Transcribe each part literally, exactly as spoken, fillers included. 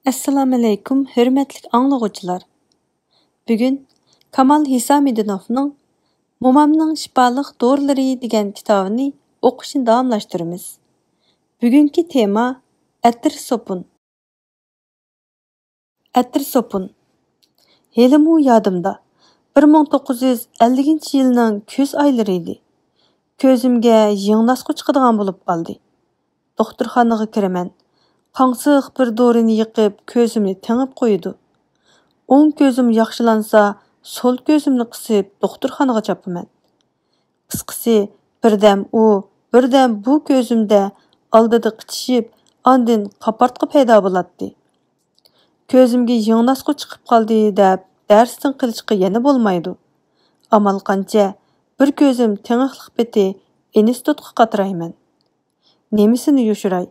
ئەسسالامۇئەلەيكۇم، ھۆرمەتلىك ئاڭلىغۇچىلار. بۈگۈن كامال ھېسامىدىنوفنىڭ مومامنىڭ شىپالىق دورىلىرى دېگەن كىتابىنى ئوقۇشنى داۋاملاشتۇرىمىز. بۈگۈنكى تېما ئەتىر سوپۇن. ئەتىر سوپۇن. ھېلىمۇ يادىمدا، بىر مىڭ توققۇز يۈز ئەللىكىنچى يىلنىڭ كۈز ئايلىرى ئىدى. كۆزۈمگە يىڭناسقۇ چىقىدىغان بولۇپ قالدى. دوختۇرخانىغا كىرىمەن. قاڭسىق بىر دورىنى يېقىپ، كۆزۈمنى تېڭىپ قويىدۇ. ئوڭ كۆزۈم ياخشىلانسا، سول كۆزۈمنى قىسىپ، دوختۇرخانىغا چاپىمەن. قىسقىسى، بىردەم ئۇ، بىردەم بۇ كۆزۈمدە ئالدىدا قىچىشىپ، ئاندىن قاپارتقا پەيدا بولاتتى. كۆزۈمگە يىڭناسقۇ چىقىپ قالدى دەپ، دەرستىن قېلىشقا يەنە بولمايدۇ. ئامال قانچە، بىر كۆزۈم تېڭىقلىق پېتى ئىنستىتۇتقا قاترايمەن. نېمىسىنى يوشۇراي؟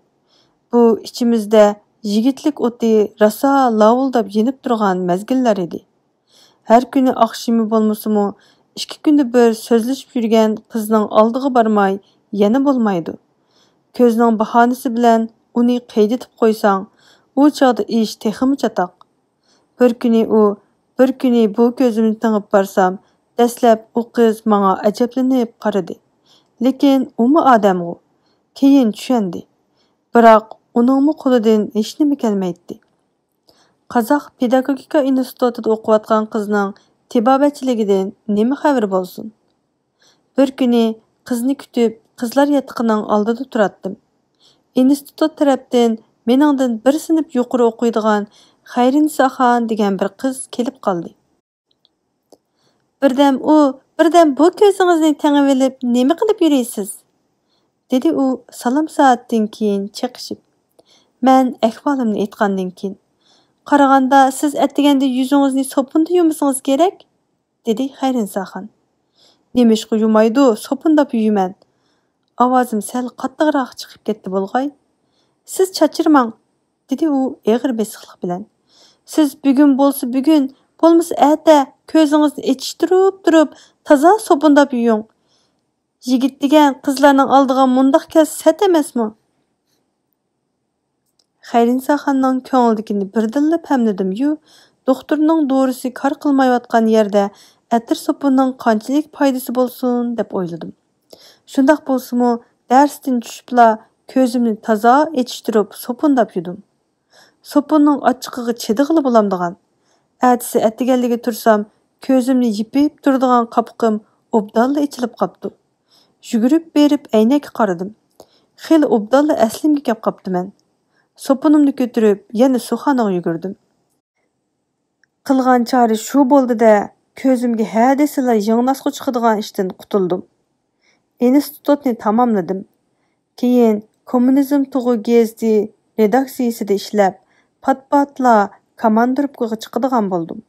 بۇ ئىچىمىزدە يىگىتلىك ئوتى راسا لاۋۇلداپ يېنىپ تۇرغان مەزگىللەر ئىدى. ھەر كۈنى ئاخشىمى بولمىسىمۇ، ئىككى كۈندە بىر سۆزلىشىپ يۈرگەن قىزنىڭ ئالدىغا بارماي يەنە بولمايدۇ. كۆزنىڭ باھانىسى بىلەن ئۇنى قەيدىتىپ قويساڭ، ئۇ چاغدا ئىش تېخىمۇ چاتاق. بىر كۈنى ئۇ، بىر كۈنى بۇ كۆزۈمنى تېڭىپ بارسام، دەسلەپ ئۇ قىز ماڭا ئەجەبلىنىپ قارىدى. لېكىن ئۇمۇ ئادەمغۇ. كېيىن چۈشەندى. بىراق ئۇنىڭمۇ قولىدىن ھېچنېمە كەلمەيتتى. قازاق پېداگوگىكا ئىنستىتۇتىدا ئوقۇۋاتقان قىزنىڭ تېبابەتچىلىكىدىن نېمە خەۋىرى بولسۇن؟ بىر كۈنى قىزنى كۈتۈپ، قىزلار ياتىقىنىڭ ئالدىدا تۇراتتىم. ئىنستىتۇت تەرەپتىن مېنىڭدىن بىر سىنىپ يۇقىرى ئوقۇيدىغان خەيرىنساخان دېگەن بىر قىز كېلىپ قالدى. بىردەم ئۇ، بىردەم بۇ كۆزىڭىزنى تېڭىۋېلىپ نېمە قىلىپ يۈرىسىز؟ دېدى ئۇ سالام سائەتتىن كېيىن چېقىشىپ. مەن ئەھۋالىمنى ئېيتقاندىن كېيىن، قارىغاندا سىز ئەتىگەندە يۈزىڭىزنى سوپۇندا يۇمىسىڭىز كېرەك؟ دېدى خەيرىنساخان. نېمىشقا يۇمايدۇ، سوپۇنداپ يۇيىمەن. ئاۋازىم سەل قاتتىقراق چىقىپ كەتتى بولغاي. سىز چاچرىماڭ، دېدى ئۇ ئېغىر بېسىقلىق بىلەن. سىز بۈگۈن بولسا بۈگۈن، بولمىسا ئەتە كۆزىڭىزنى ئېچىشتۇرۇپ تۇرۇپ تازا سوپۇنداپ يۇيۇڭ. يىگىت دېگەن قىزلارنىڭ ئالدىغا مۇنداق كەلسە سەت ئەمەسمۇ؟ خەيرىنساخاننىڭ كۆڭلىدىكىنى بىردىنلا پەملىدىم-يۇ، دوختۇرنىڭ دورىسى كار قىلمايۋاتقان يەردە ئەتىر سوپۇننىڭ قانچىلىك پايدىسى بولسۇن دەپ ئويلىدىم. شۇنداق بولسىمۇ، دەرستىن چۈشۈپلا كۆزۈمنى تازا ئېچىشتۇرۇپ سوپۇنداپ يۇدۇم. سوپۇننىڭ ئاچچىقىغا چىدىغىلى بولامدىغان. ئەتىسى ئەتىگەنلىكى تۇرسام، كۆزۈمنى يېپىپ تۇرىدىغان قاپىقىم ئوبدانلا ئېچىلىپ قاپتۇ. يۈگۈرۈپ بېرىپ ئەينەككە قارىدىم. خېلى ئوبدانلا ئەسلىمگە كەپ قاپتىمەن. سوپۇنۇمنى كۆتۈرۈپ يەنە سۇخانىغا يۈگۈردۈم. قىلغان چارە شۇ بولدى-دە، كۆزۈمگە ھە دېسىلا يىڭناسقۇ چىقىدىغان ئىشتىن قۇتۇلدۇم. ئىنستىتۇتنى تاماملىدىم. كېيىن كوممۇنىزم تۇغى گېزىتى رېداكسىيىسىدە ئىشلەپ، پات-پاتلا كاماندىروپكىغا چىقىدىغان بولدۇم.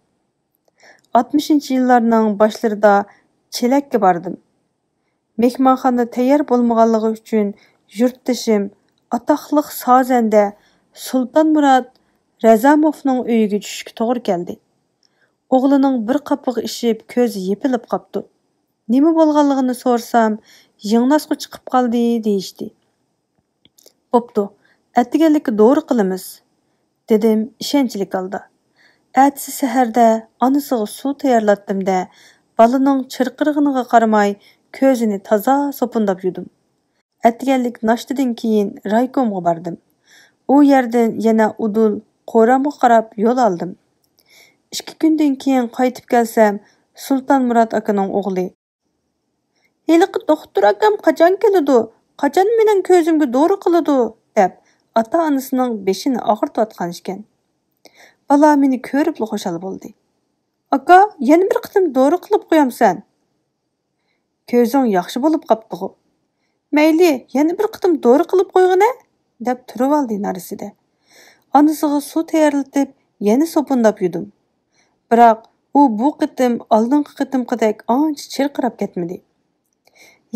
ئاتمىشىنچى يىللارنىڭ باشلىرىدا چېلەككە باردىم. مېھمانخانا تەييار بولمىغانلىقى ئۈچۈن يۇرتدىشىم، ئاتاقلىق سازەندە سۇلتانمۇرات رەزاموفنىڭ ئۆيىگە چۈشۈشكە توغرا كەلدى. ئوغلىنىڭ بىر قاپىقى ئىششىپ، كۆزى يېپىلىپ قاپتۇ. نېمە بولغانلىقىنى سورىسام، يىڭناسقۇ چىقىپ قالدى، دېيىشتى. بوپتۇ، ئەتىگەنلىككە دورا قىلىمىز، دېدىم ئىشەنچلىك ھالدا. ئەتىسى سەھەردە ئانىسىغا سۇ تەييارلاتتىم-دە، بالىنىڭ چىرقىرىغىنىغا قارىماي، كۆزىنى تازا سوپۇنداپ يۇدۇم. ئەتىگەنلىك ناشتىدىن كېيىن رايكومغا باردىم. ئۇ يەردىن يەنە ئۇدۇل قورامغا قاراپ يول ئالدىم. ئىككى كۈندىن كېيىن قايتىپ كەلسەم، سۇلتانمۇرات ئاكىنىڭ ئوغلى، «ھېلىقى دوختۇر ئاكام قاچان كېلىدۇ؟ قاچان مېنىڭ كۆزۈمگە دورا قىلىدۇ؟» دەپ، ئاتا-ئانىسىنىڭ بېشىنى ئاغرىتىۋاتقان ئىكەن. بالا مېنى كۆرۈپلا خۇشال بولدى. «ئاكا، يەنە بىر قېتىم دورا قىلىپ قويامسەن؟» «كۆزۈڭ ياخشى بولۇپ قاپتىغۇ.» «مەيلى، يەنە بىر قېتىم دورا قىلىپ قويغىنە!» دەپ تۇرۇۋالدى نارەسىدە. ئانىسىغا سۇ تەييارلىتىپ، يەنە سوپۇنداپ يۇدۇم. بىراق ئۇ بۇ قېتىم ئالدىنقى قېتىمقىدەك ئانچە چىرقىراپ كەتمىدى.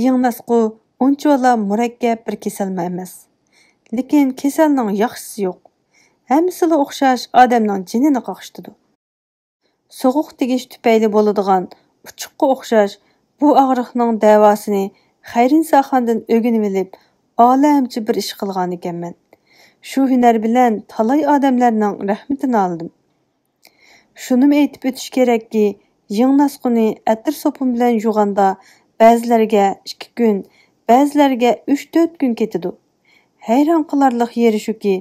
يىڭناسقۇ ئۇنچىۋالا مۇرەككەپ بىر كېسەلمۇ ئەمەس. لېكىن كېسەلنىڭ ياخشىسى يوق. ھەممىسىلا ئوخشاش ئادەمنىڭ جېنىنى قاقشىتىدۇ. سوغۇق تېگىش تۈپەيلى بولىدىغان ئۇچۇققا ئوخشاش بۇ ئاغرىقنىڭ دەۋاسىنى خەيرىنساخاندىن ئۆگىنىۋېلىپ، ئالەمچە بىر ئىش قىلغانىكەنمەن. شۇ ھۈنەر بىلەن تالاي ئادەملەرنىڭ رەھمىتىنى ئالدىم. شۇنىمۇ ئېيتىپ ئۆتۈش كېرەككى، يىڭناسقۇنى ئەتىر سوپۇن بىلەن يۇغاندا بەزىلەرگە ئىككى كۈن، بەزىلەرگە ئۈچ تۆت كۈن كېتىدۇ. ھەيران قالارلىق يېرى شۇكى،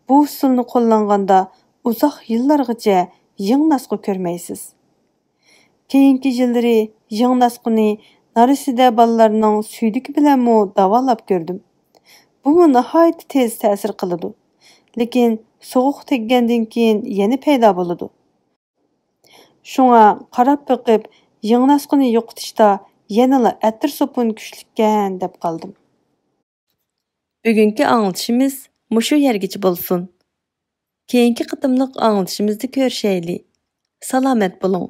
بۇ ئۇسۇلنى قوللانغاندا ئۇزاق يىللارغىچە يىڭناسقۇ كۆرمەيسىز. كېيىنكى يىللىرى يىڭناسقۇنى نارسىدە بالىلارنىڭ سۈيدۈكى بىلەنمۇ داۋالاپ كۆردۈم. بۇمۇ ناھايىتى تېز تەسىر قىلىدۇ. لېكىن سوغۇق تەگكەندىن كېيىن يەنە پەيدا بولىدۇ. شۇڭا قاراپ بېقىپ، يىڭناسقۇنى يوقىتىشتا يەنىلا ئەتىر سوپۇن كۈچلۈككەن دەپ قالدىم. بۈگۈنكى ئاڭلىتىشىمىز مۇشۇ يەرگىچە بولسۇن. كېيىنكى قېتىملىق ئاڭلىتىشىمىزدا كۆرۈشەيلى. سالامەت بولۇڭ.